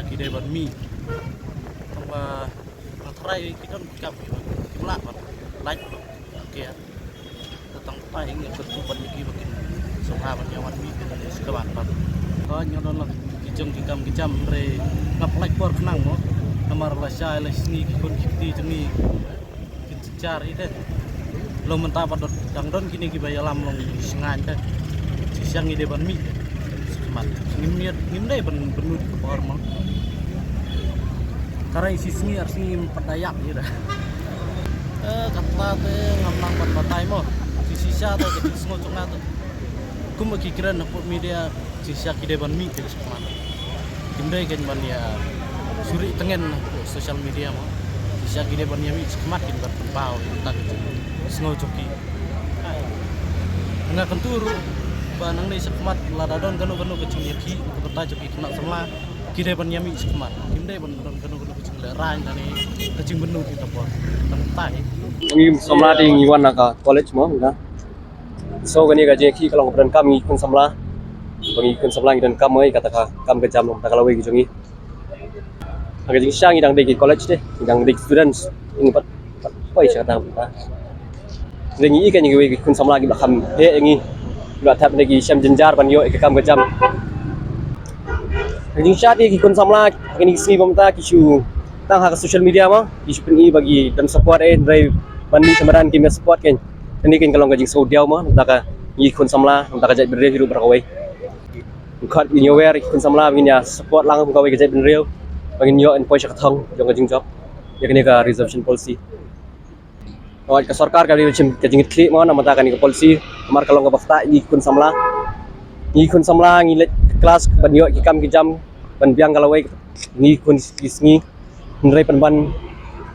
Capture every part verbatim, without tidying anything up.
Ki dei ban mih. Tang ba, ba tharai ki don ki kam ki ban, kim lah ban lait. Okay. Tang tai ngi kyrkhu ban ki ba kin sngewbha ban ïa wan mih kin ïa sngewbha ban. Ka ngi don la ki jong ki kam ki jam re, ngap lait por khnang mo. Namar la shai la sngi ki khun ki kti jong ngi kin jar i te. Long mynta ba dang don kine kiba ïalam long sngewbha te. Shisha ngi dei ban mih te. Sngewmat. Ngim ïa, ngim dei ban, ban nud ka por mo. Ka rei shi sngi ar sngi ngim pat da ïap ïa da. Eh, kata te ngam nang ban batai mo. Shisha te ka jingsngew jong nga te. Kum ki kren hapoh media, shisha ki dei ban mih ki sngewmat. Kim dei ken ban ïa suri tngen hapoh social media mo. Shisha ki dei ban ïa mih sngewmat kin ban pynpaw tang ki jingsngew jong ki. Nga kyntu ruh ba nangne sngewmat lada don kano kano ka jingïakhih ka bynta jong ki khynnah samla, ki dei ban ïa mih sngewmat. Kim dei ban don kano kano ka jinglehrain lane ka jingbynnud ki ta por. Tang tai. Ngi samla dei ngi wan na ka college mo, na. So kane ka jingïakhih ka long ka donkam ngi khun samla. Ba ngi khun samla ngi donkam oi kata ka kam ka jam long kata ka lawei ka jong ngi. Ha ka jingshisha ngi dang dei ki college te, ngi dang dei ki students. Ngi pat, pat poi sha kata ka. Ngi i ka ngi wei ki khun samla ki ba kham heh ngi. Ba thap ngi ki shem jynjar ban ïoh ka kam ka jam. Ha ka jingshisha te ki khun samla ha kine ki sngi ba mynta ki shu tang ha ka social media ma ki shu pyni ba ki don support eh, hynrei ban mih sha madan kim ïa support kein. Kane kein ka long ka jingsngewdiaw mo, nangta ka ngi khun samla, nangta ka jaitbynriew hi ruh baroh kawei. Ngi khot, ngi wer ïa ki khun samla ba ngin ïa support lang kum kawei ka jaitbynriew ba ngin ïoh, ngin poi sha ka thong jong ka jingjop ïa kane ka reservation policy. Ka sorkar ka dei ban shim ka jingkitkhlieh mo namar kane ka policy, namar ka long kaba ktah ïa ngi khun samla. Ngi khun samla ngi leit klas ban ïoh ki kam ki jam ban biang ka lawei ngi khun ki sngi. Hynrei pynban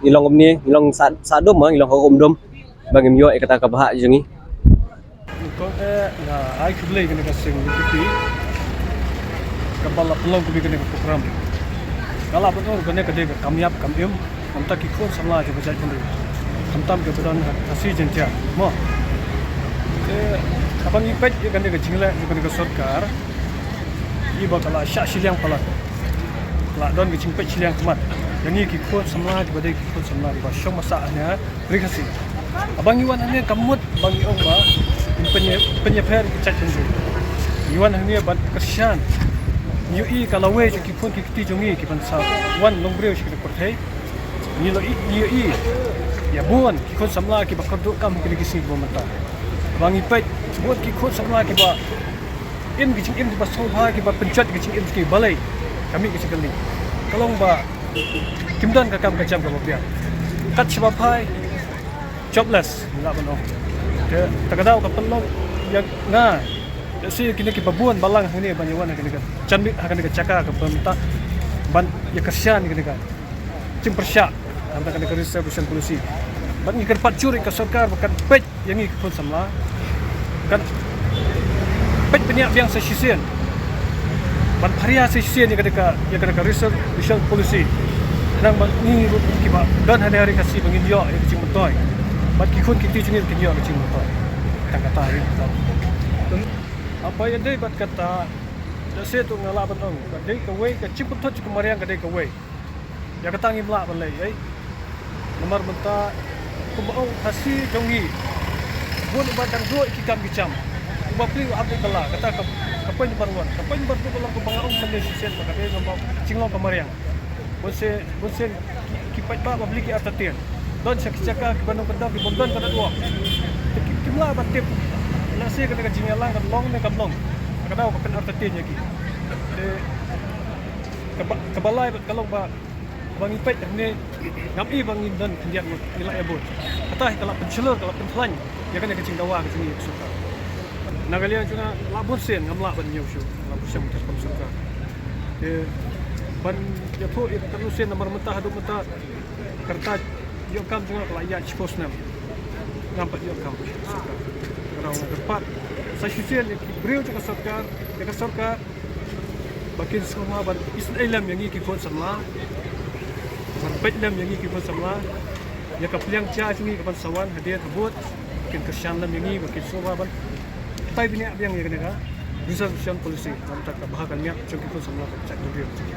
ngi long kumne, ngi long sah, sah dum mo, ngi long ha ka um dum. Ba ngim ïoh ïa kata ka bhah jong ngi. Ko, eh, nga ai khublei kane ka seng U P P kaba la pynlong kane ka program. Nga lah ban ong kane ka dei ka kam ïap kam im. Namar ki khun samla jong ka jaitbynriew. Khamtam kiba don ha Khasi Jaiñtia mo. Te haba ngi peit ïa kane ka jingleh jong kane ka sorkar, iba ka la shah shiliang palat. La don ka jingpeit shiliang khmat ïa ngi ki khun samla kiba dei ki khun samla kiba shong ba sah hangne ha Ri Khasi. Haba ngi wan hangne ka mut ba ngi ong ba ngin pynïa, pynïapher ki jaitbynriew. Ngi wan hangne ban kyrshan. Ngi ïohi ka lawei jong ki khun ki kti jong ngi kiban sa wan long briew sha ka pyrthei. Ngi la ïohi, ngi ïohi ïa bun ki khun samla kiba kyrduh kam ha kine ki sngi kiba mynta. Haba ngi peit bun ki khun samla kiba im ki jingim kiba sngewbha, kiba pynjot ki jingim ki balei. Ka mih ka jingkylli ka long ba kim don ka kam ka jam kaba biang. Kat shaba phai jobless, ngi lah ban ong. Te ta ka daw ka pynlong ïa nga, ïa shi kine kiba bun ba lang hangne ban ïa wan ha kane ka jan miet, ha kane ka jaka kaba mynta ban ïa kyrshan ïa kane ka jingpyrshah, namar kane ka reservation policy. Bad ngi kyrpad jur ïa ka sorkar ba kan peit ïa ngi ki khun samla, kan peit bniah biang sa shisien, ban pharia sa shisien ïa kane ka, ïa kane ka reservation policy. Khnang ba ngi ruh kiba don hangne ha Ri Khasi ba ngin ïoh ïa ka jingmyntoi, bad ki khun ki kti jong ngi kin ïoh ka jingmyntoi. Tang kata hi. Haba ïadei bad kata, da shisha to nga lah ban ong ba dei kawei ka jingpynthut jong ka mariang ka dei kawei. Ïa kata ngim lah ban leh ei. Namar mynta kumba ong Khasi jong ngi, bun uba dang duh ïa ki kam ki jam, uba plie u ap u kylla. Kata ka, ka point number one. Ka point number two ka long kumba nga ong mynne shisien ba ka dei namar jinglong ka mariang. Bunsien, bunsien ki, ki paidbah ba plie ki artatien. Don sa ki jaka kiba nongkyndong kiba ym don ka network. Te ki, kim lah ban tip lehse kane ka jingïalang kan long ne kam long. Ka daw ka pynartatien ïa ki. Te kaba, kaba lai bad ka long ba ba ngi peit hangne ngam i ba ngin don khyndiat ngut, ngi la ïa bud. Kata hi ka la pynshlur, ka la pynthlaiñ ïa kane ka jingdawa ka jong ngi ïa ka sorkar. Na ka liang jong nga la bun sien ngam lah ban ñiew shuh, la bun sien mynta ka sorkar. Te ban ïathuh ïa kano sien namar mynta haduh mynta ka rta ïoh kam jong nga ka la ïaid shiphew snem. Ngam pat ïoh kam. Ka daw nga kyrpad sa shisien ïa ki briew jong ka sorkar, ïa ka sorkar ba kin sngewbha ban isynei lem ïa ngi ki khun samla, ban peit lem ïa ngi ki khun samla, ïa ka pliang jia jong ngi kaban sa wan hadien habud, ba kin kyrshan lem ïa ngi, ba kin sngewbha ban tai bniah biang ïa kane ka reservation policy, namar ka bha ka miat jong ki khun samla ka jaitbynriew jong ngi.